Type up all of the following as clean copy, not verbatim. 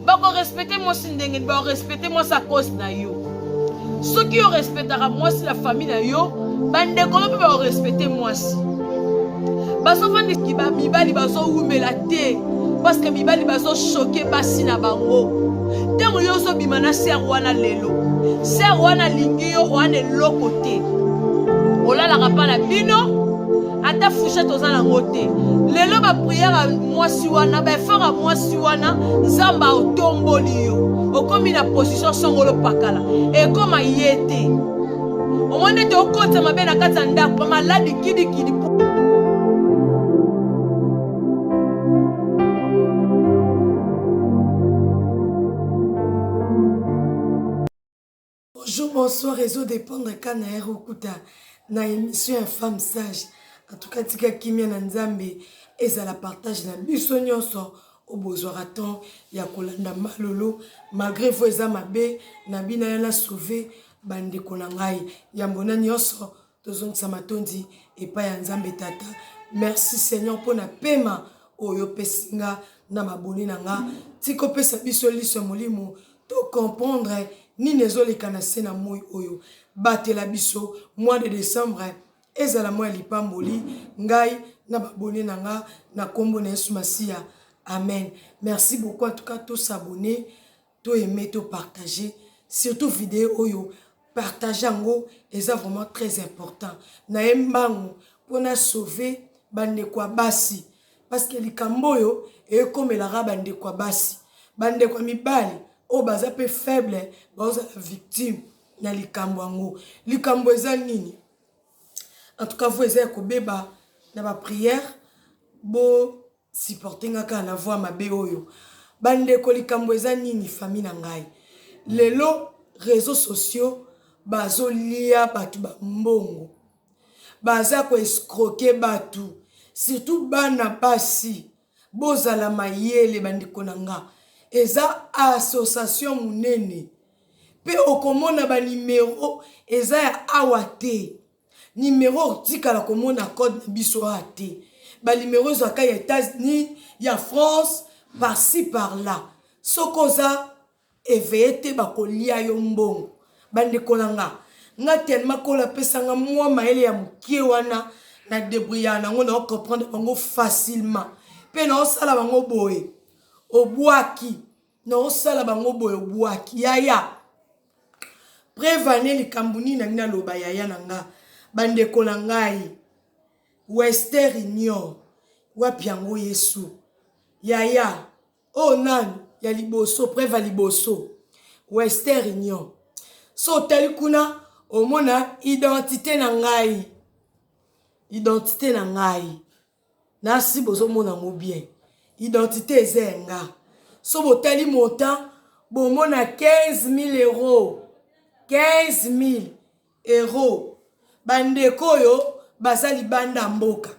Bako respecter mwasi ndenge nini? Bako respecter mwasi à cause na yo. Soki yo respectaka mwasi na famille na yo, bandeko no mpe bako respecter mwasi. Bazofandisi ba mibali bazowumela te parce que mibali bazochoke basi na bango. Ntango yo ozobima na sere wana lelo, sere wana alingi yo wana eloko te, olalaka mpa na bino ata fourchette oza nango te. Lelo ba prière ya mwasi wana, ba effort ya mwasi wana, Nzambe otomboli yo, okomi na position songolo pakala, ekoma ye te. Omoni ete okotisa mabe na kati ya ndako, ba maladi kidikidi. Bonjour, bonsoir, ezo dépendre ka na heure okuta na émission ya femme sage. En tout cas, tika kimia na Nzambe ezala partage na biso nyonso oyo bozwaka temps ya kolanda malolo malgré vo eza mabe na bina ya na sauver bandeko na ngai. Yambo na nyonso tozongisa matondi epai ya Nzambe Tata. Merci Seigneur mpo na pema oyo opesi nga na maboni na nga. Tika opesa biso liso ya molimo to comprendre nini ezoleka na se na moi oyo. Batela biso mois de décembre ezala mwa ya lipamboli ngai na babone na nga na kombo na Yesu Masiya. Amen. Merci beaucoup en tout cas to s'abonner, to aimer, to partager surtout vidéo oyo partage yango eza vraiment très important. Na ye mbangu mpona sauver bandeko ya basi parce que likambo oyo ekomelaka bandeko ya basi, bandeko ya mibali oyo baza pe faible baozala victime na likambo yango. Likambo eza nini? En tout cas voix eza ya kobeba na ba prière bo supporter nga kaka na voix mabe oyo. Bandeko likambo eza nini famille na ngai? Lelo réseaux sociaux bazolia bato ba mbongo, baza ko escroquer bato surtout bana basi. Bozala mayele bandeko na nga, eza association monene pe okomona ba numero eza ya awa te. Numero otikala komona code na biso awa te. Ba numero ezwaka ya Etats-Unis, ya France, par ci par là. Soki oza eveille te bakolia yo mbongo. Bandeko na nga, nga tellement kolo apesa nga mwa mayele ya mokie wana na debrouillaka nango na comprendre bango facilement pe naosala bango boye obwaki naosala bango boye obwaki yaya prevane likambo nini nangi naloba yaya na nga bandeko na ngai Wester Union wapi yango Yesu yaya Oyo nanu ya liboso preuve ya liboso wester union so otali kuna omona identite na ngai identite na ngai nasi bozomona yango bien identite eza ya nga so botali montant bomona 15000 euros 15000 euros bandeko oyo baza libanda mboka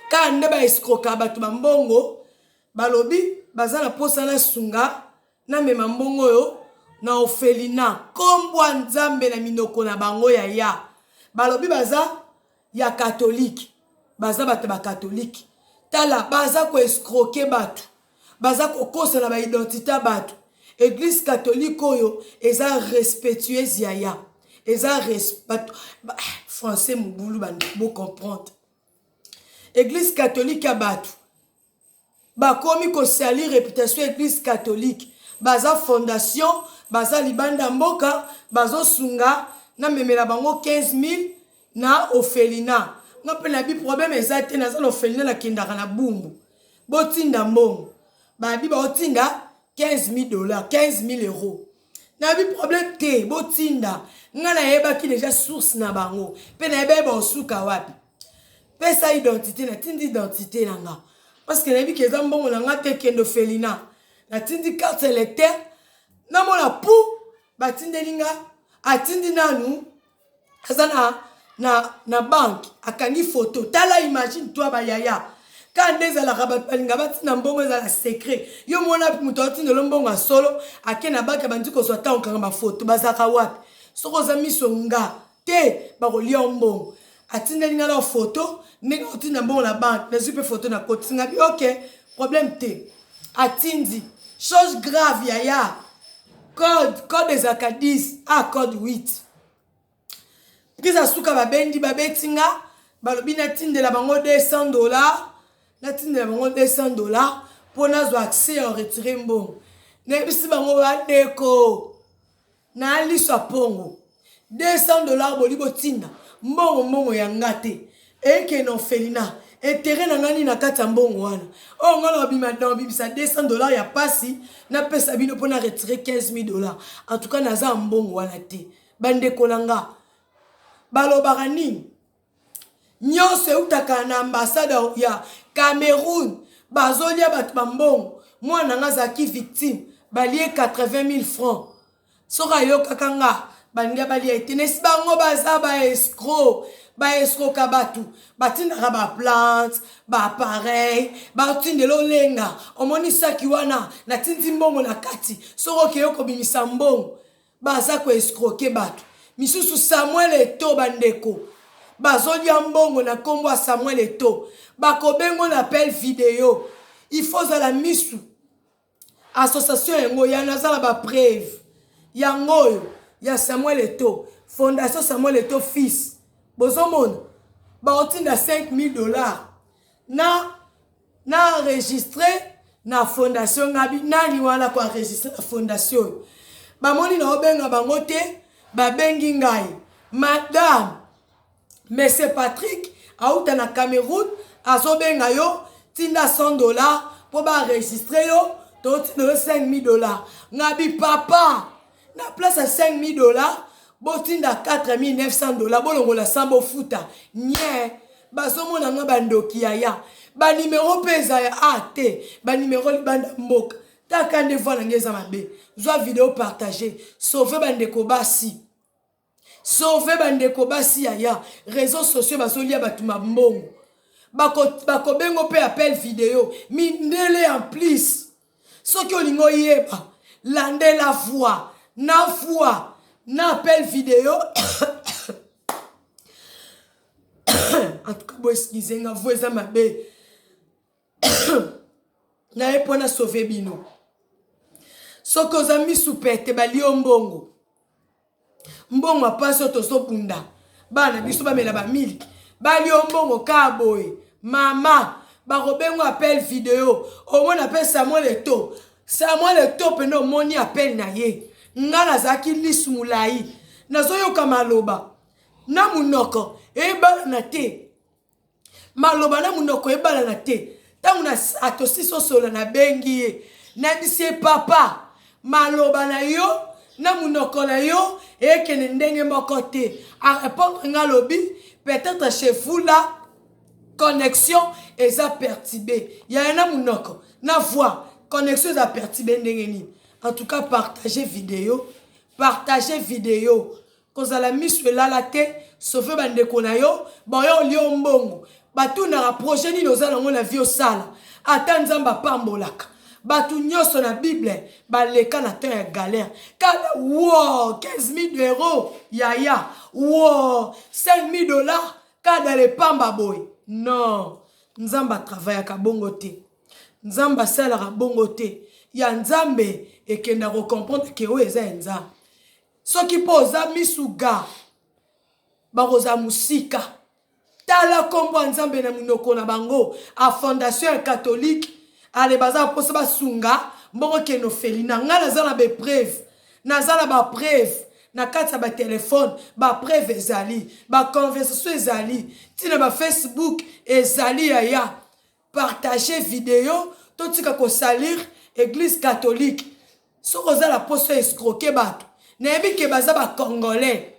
Kaka nde ba escroka bato ba mbongo, balobi baza na posa na sunga na mema mbongo oyo na orphelinat. Kombo ya Nzambe na minoko na bango yaya. Balobi baza ya catholique, baza bato ba catholique. Tala baza ko escroquer bato, baza kokosa na ba identite ya bato. Eglise catholique oyo eza respectueuse yaya. Eza res, bato, ba, français mobulu bandeko bo comprendre. Eglise catholique ya bato bakomi kosali reputation ya eglise catholique, baza fondation, baza libanda mboka, bazosunga namemela bango 15000 na orphelinat. Nga mpe nayebi problème eza te, naza na orphelinat, nakendaka na Bumbu, botinda mbongo. Babi baotinda 15000 dollars, 15000 euros. Nayebi problème te, botinda. Nga nayebaki deja source na bango mpe nayebaki baosuka wapi. Pesa identité, natindi identité na nga parce que nayebi ke eza mbongo na nga te, kende orphelinat. Natindi carte électeur, namona pu batindeli nga, atindi nanu aza na na na banque akangi photo. Tala, imagine toi bayaya kaka nde ezalaka bato balinga batinda mbongo ezala secret. Yo mona moto atindelo mbongo ya solo ake na banque abandi kozwa ntango kanga bafoto bazalaka wapi? Soki oza miso nga te bakolia yo mbongo. Atindeli nga na photo ndenge otinda mbongo na banque, nazwi mpe photo na kotisi nga bi ok problème te. Atindi Chose grave yaya. Code, code ezalaka 10, a code 8. Prise ya suka babendi babeti nga balobi natindela bango 200 dollars, natindela bango 200 dollars mpo nazwa accès ya retirer mbongo. Nayebisi bango: bandeko, na liso ya pongo, 200 dollars boli botinda mbongo, mbongo ya nga te, ekende orphelinat. Intérêt na ngai nini na kati ya mbongo wana oyo ngai na obimisa 200 dollars ya pasi napesa bino mpo na retirer 15 000 dollars? En tout cas, naza mbongo wana te. Bandeko na nga, balobaka nini? Nyonso eutaka na ambassade ya Cameroun. Bazolia bato bambongo. Mwana nga azalaki victime, balie 80 000 francs. Soki ayokaka nga, balingi balia ete nesi. Bango baza baescrocs, baescroka bato, batindaka baplante, baappareil, batindela olenga. Omoni saki wana, natindi mbongo na kati, soki okeye kobimisa mbongo. Baza koescroquer bato misusu. Samuel Eto'o, bandeko, bazolia mbongo na nkombo ya Samuel Eto'o. Bakobengo na appel vidéo, il faut ozala misu. Association yango ya naza na bapreuve yango oyo ya Samuel Eto'o, Fondation Samuel Eto'o Fils. Bozomona, baotinda 5000 dollars na enregistre na fondation. Ngabi nani wana koenregistre na fondation oyo? Bamoni na obenga bango te, babengi ngai: madame, monsieur Patrick auta na Cameroun, azobenga yo, tinda 100 dollars mpo baenregistre yo, totinda yo 5000 dollars. Ngabi: papa, na place ya 5000 dollars, botinda 4900 dollars, bolongola 100, bofuta nye. Bazomona nga bandoki yaya. Banimero mpe eza ya a te, banimero libanda mboka. Taka nde voix na ngai eza mabe. Zwa vidéo, partage, sauve bandeko basi, sauve bandeko basi yaya. Réseau sociaux bazolia bato mambongo. Bakobengo mpe appel vidéo, mindele en plus. Soki olingi oyeba, landela voix na voix na appel vidéo. En tout cas, boexcuse nga, voix eza mabe. Naye mpo na sauve bino. Soki oza misu pete, balie yo mbongo, mbongo apasi oyo tozobunda, bana biso bamela bamiliki, balie yo mbongo kaka boye. Mama, bakobengo appel vidéo, omona mpe Samuel Eto'o. Samuel Eto'o mpende, omoni appel na ye, nga nazalaki lisu molai, nazoyoka maloba na monoko ebalana te, maloba na monoko ebalana te. Ntango atosisi osola, nabengi ye, nayebisi ye: papa, maloba na yo na monoko na yo ekende ndenge moko te. Arépondre nga, alobi: peut-être chez vous là, connexion eza perturbé. Yaya, na monoko na voix, connexion eza perturbé ndenge nini? En tout cas, partage vidéo, partage vidéo. Kozala miso elala te, sauve bandeko na yo. Baoyo olia mbongo, batunaka projet nini oza nango na vie osala. Ata Nzambe apambolaka bato nyonso na Bible, baleka na temps ya galère. Kala wo 15 000 euros yaya, wo 5 000 dollars kada lepamba boye. Non, Nzambe atravaillaka bongo te, Nzambe asalaka bongo te. Ya Nzambe ekenda kocomprendre ke oyo eza ya Nzambe. Soki mpo oza misu ga, bakozala mosika. Tala nkombo ya Nzambe na monoko na bango, a fondation ya catholique. Ale, baza mposa basunga mbongo kende orphelinat. Ngai naza na bapreuve, naza na bapreuve na kati ya batelefone. Bapreuve ezali, baconversation ezali, ntina bafacebook ezali. Yaya, partage vidéo, totika kosalir Église catholique. Soki oza na mposa escroquer bato, nayebi ke baza bacongolais,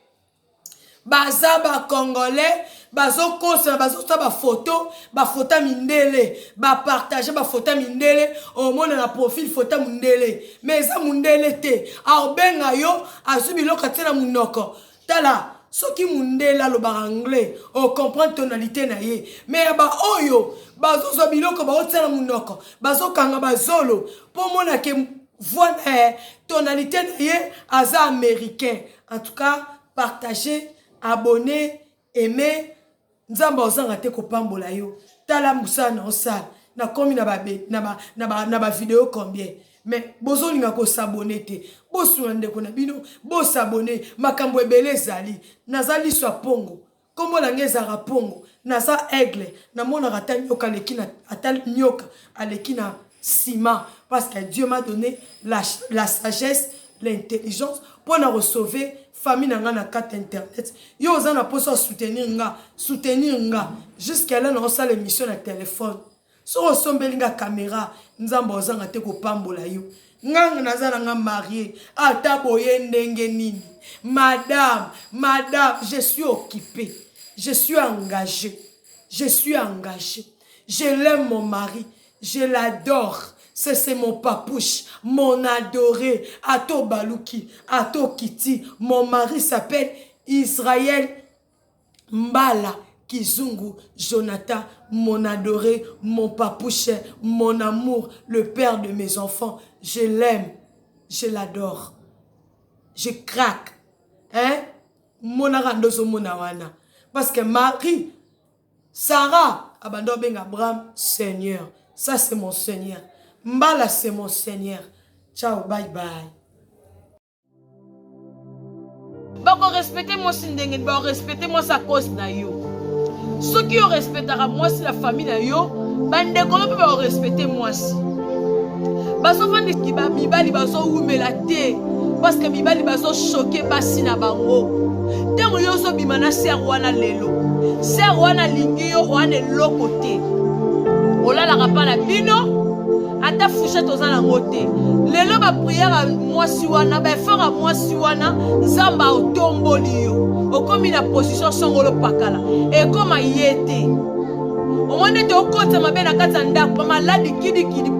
baza bacongolais, bazokosana, bazosala bafoto, bafoto ya mindele, bapartage bafoto ya mindele. Omona na profil foto ya mondele, mais eza mondele te. Aobenga yo, azwi biloko atie na monoko. Tala, soki mondele alobaka anglais, ocomprendre tonalité na ye. Mais ya baoyo bazozwa biloko, baotia na monoko, bazokanga bazolo mpo omona ke voix, tonalité na ye aza américain. En tout cas, partager, abonner, aimer. Nzambe ozanga te kopambola yo. Tala mosala na osala. Nakomi na ba na ba na ba na ba video combien? Mais bozolinga ko s'abonner te. Bosunga ndeko na bino, bo s'abonner. Makambo ebele ezali. Naza liso ya pongo. Kombo na ngai ezalaka pongo. Naza aigle. Namonaka ata nyoka aleki na ata nyoka aleki na ciment parce que Dieu m'a donné la, la sagesse, l'intelligence mpo na kosauve famille na nga na kati internet. Yo oza na mposa soutenir nga, soutenir nga jusqu'à là naosala émission na téléphone. Soki osombeli nga camera, Nzambe ozanga te kopambola yo. Nga naza na nga marie, ata boye ndenge nini. Madame, madame, je suis occupée. Je suis engagée. Je suis engagée. Je l'aime mon mari. Je l'adore. C'est mon papouche, mon adoré. Ato Baluki, Ato Kiti. Mon mari s'appelle Israël Mbala Kizungu Jonathan, mon adoré, mon papouche, mon amour, le père de mes enfants. Je l'aime, je l'adore. Je craque. Hein? Monaka ndozo mona wana. Parce que Marie, Sarah, abanda obenga Abraham Seigneur. Ça c'est mon Seigneur. Mbala c'est mon Seigneur. Ciao, bye bye. Bakorespecte mwasi ndenge nini? Bakorespecte mwasi a cause na yo. Soki yo respectaka mwasi na famille na yo, bandeko no mpe bakorespecte mwasi. Bazofandisa mibali bazowumela te parce que mibali bazochoke basi na bango. Ntango yo ozobima na sere wana lelo, sere wana alingi yo wana eloko te, olalaka mpa na bino ata fourchette oza nango te. Lelo bapriere ya mwasi wana, baeffort ya mwasi wana, Nzambe otomboli yo, okomi na position songolo pakala, ekoma ye te. Omoni ete okotisa mabe na kati ya ndako, bamaladi kidikidi.